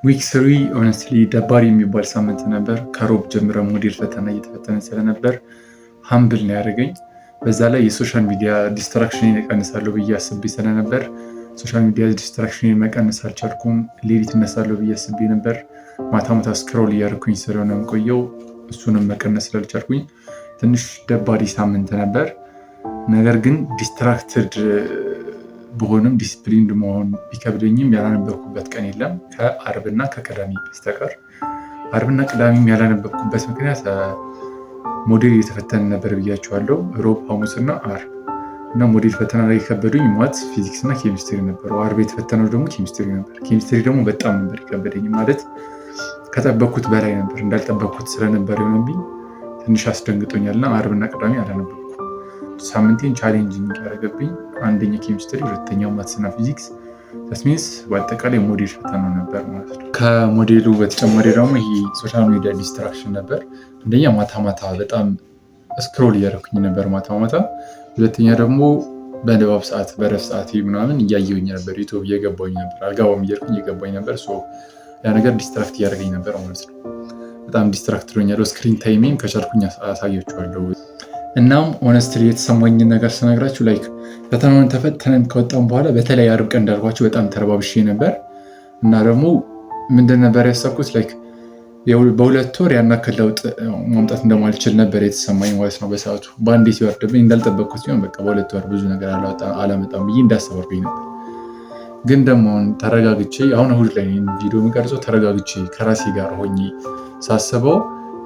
Week 3 honestly ደባሪ የሚባል ሳምንት ነበር። ከሮብ ጀምረ ሞዴል ፈተና እየተፈተነ ስለነበር humble ነው ያደረገኝ። በዛ ላይ የ social media distraction እቀንሳለሁ ብዬ አስቤ ስለነበር social media distraction መቀነስ አልቻልኩም። ሌሊት እነሳለሁ ብዬ አስቤ ነበር። ማታ ማታ scroll እያደረኩኝ ስለሆነ የምቆየው እሱንም መቀነስ ስላልቻልኩኝ ትንሽ ደባሪ ሳምንት ነበር። ነገር ግን distracted ብሆንም፣ disciplined መሆን ቢከብደኝም ያላነበብኩበት ቀን የለም ከአርብና ከቅዳሜ በስተቀር። አርብና ቅዳሜም ያላነበብኩበት ምክንያት ሞዴል እየተፈተነ ነበር ብያቸዋለሁ። ሮብ፣ ሐሙስና አርብ እና ሞዴል ፈተና ላይ የከበዱኝ maths፣ ፊዚክስ እና ኬሚስትሪ ነበሩ። አርብ የተፈተነው ደግሞ ኬሚስትሪ ነበር። ኬሚስትሪ ደግሞ በጣም ነበር የከበደኝ፣ ማለት ከጠበቅኩት በላይ ነበር። እንዳልጠበቅኩት ስለነበር የሆነብኝ ትንሽ አስደንግጦኛል እና አርብና ቅዳሜ አላነበብኩም። ሳምንቴን challenging ያደረገብኝ አንደኛ ኬሚስትሪ፣ ሁለተኛው maths ና ፊዚክስ፣ that means በአጠቃላይ ሞዴል ፈተና ነበር ማለት ነው። ከሞዴሉ በተጨማሪ ደግሞ ይሄ social media distraction ነበር። አንደኛ ማታ ማታ በጣም scroll እያደረኩኝ ነበር ማታ ማታ። ሁለተኛ ደግሞ በንባብ ሰዓት፣ በረፍት ሰዓት ምናምን እያየሁኝ ነበር፣ YouTube እየገባሁኝ ነበር፣ አልገባም እያልኩኝ እየገባኝ ነበር። ያ ነገር distract እያደረገኝ ነበር ማለት ነው። በጣም distract ሆኛለሁ። Screen time ኤን ከቻልኩኝ አሳያችኋለሁ። እናም honestly የተሰማኝን ነገር ስነግራችሁ like ፈተናውን ተፈተነን ከወጣን በኋላ፣ በተለይ አርብ ቀን እንዳልኳችሁ በጣም ተረባብሼ ነበር። እና ደግሞ ምንድን ነበር ያሰብኩት፣ like በ2 ወር ያን ያክል ለውጥ ማምጣት እንደማልችል ነበር የተሰማኝ ማለት ነው። በሰዓቱ በአንዴ ሲወርድብኝ እንዳልጠበቅኩት ሲሆን በቃ በ2 ወር ብዙ ነገር አላመጣም ብዬ እንዳስብ አድርጎኝ ነበር። ግን ደግሞ አሁን ተረጋግቼ፣ አሁን እሁድ ላይ ቪዲዮ የምቀርጸው፣ ተረጋግቼ ከራሴ ጋር ሆኜ ሳስበው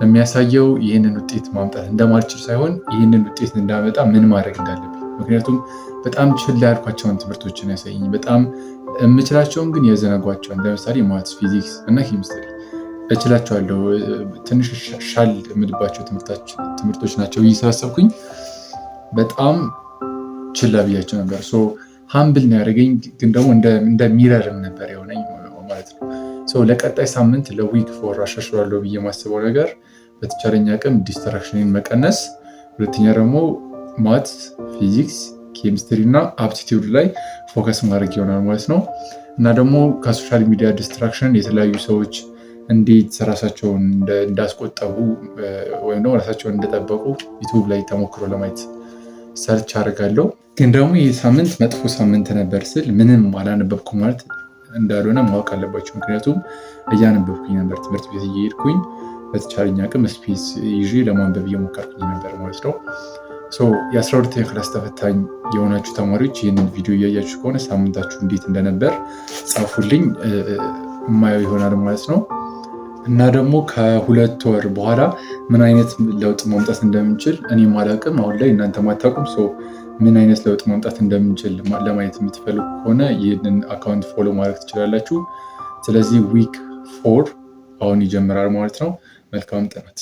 የሚያሳየው ይህንን ውጤት ማምጣት እንደማልችል ሳይሆን ይህንን ውጤት እንዳመጣ ምን ማድረግ እንዳለብኝ፣ ምክንያቱም በጣም ችላ ያልኳቸውን ትምህርቶችን ያሳየኝ፣ በጣም የምችላቸውን ግን የዘነጓቸውን፣ ለምሳሌ maths፣ ፊዚክስ እና ኬሚስትሪ እችላቸዋለሁ፣ ትንሽ ሻል የምልባቸው ትምህርቶች ናቸው ብዬ ስላሰብኩኝ በጣም ችላ ብያቸው ነበር። Humble ነው ያደረገኝ፣ ግን ደግሞ እንደ mirror ም ነበር የሆነኝ ማለት ነው። ለቀጣይ ሳምንት ለ week 4 አሻሽላለሁ ብዬ የማስበው ነገር በተቻለኝ አቅም distraction ን መቀነስ፣ ሁለተኛ ደግሞ maths፣ ፊዚክስ፣ ኬሚስትሪ እና aptitude ላይ focus ማድረግ ይሆናል ማለት ነው። እና ደግሞ ከ social media distraction የተለያዩ ሰዎች እንዴት ራሳቸውን እንዳስቆጠቡ ወይም ደግሞ ራሳቸውን እንደጠበቁ YouTube ላይ ተሞክሮ ለማየት search አደርጋለሁ። ግን ደግሞ ይህ ሳምንት መጥፎ ሳምንት ነበር ስል ምንም አላነበብኩም ማለት እንዳልሆነ ማወቅ አለባችሁ። ምክንያቱም እያነበብኩኝ ነበር፣ ትምህርት ቤት እየሄድኩኝ በተቻለኝ አቅም space ይዤ ለማንበብ እየሞከርኩኝ ነበር ማለት ነው። የ12ኛ class ተፈታኝ የሆናችሁ ተማሪዎች ይህንን ቪዲዮ እያያችሁ ከሆነ ሳምንታችሁ እንዴት እንደነበር ጻፉልኝ፣ የማየው ይሆናል ማለት ነው። እና ደግሞ ከ2 ወር በኋላ ምን አይነት ለውጥ ማምጣት እንደምንችል እኔም አላውቅም፣ አሁን ላይ እናንተ ማታውቁም። ምን አይነት ለውጥ ማምጣት እንደምንችል ለማየት የምትፈልጉ ከሆነ ይህንን account follow ማድረግ ትችላላችሁ። ስለዚህ week 4 አሁን ይጀምራል ማለት ነው። መልካም ጥናት።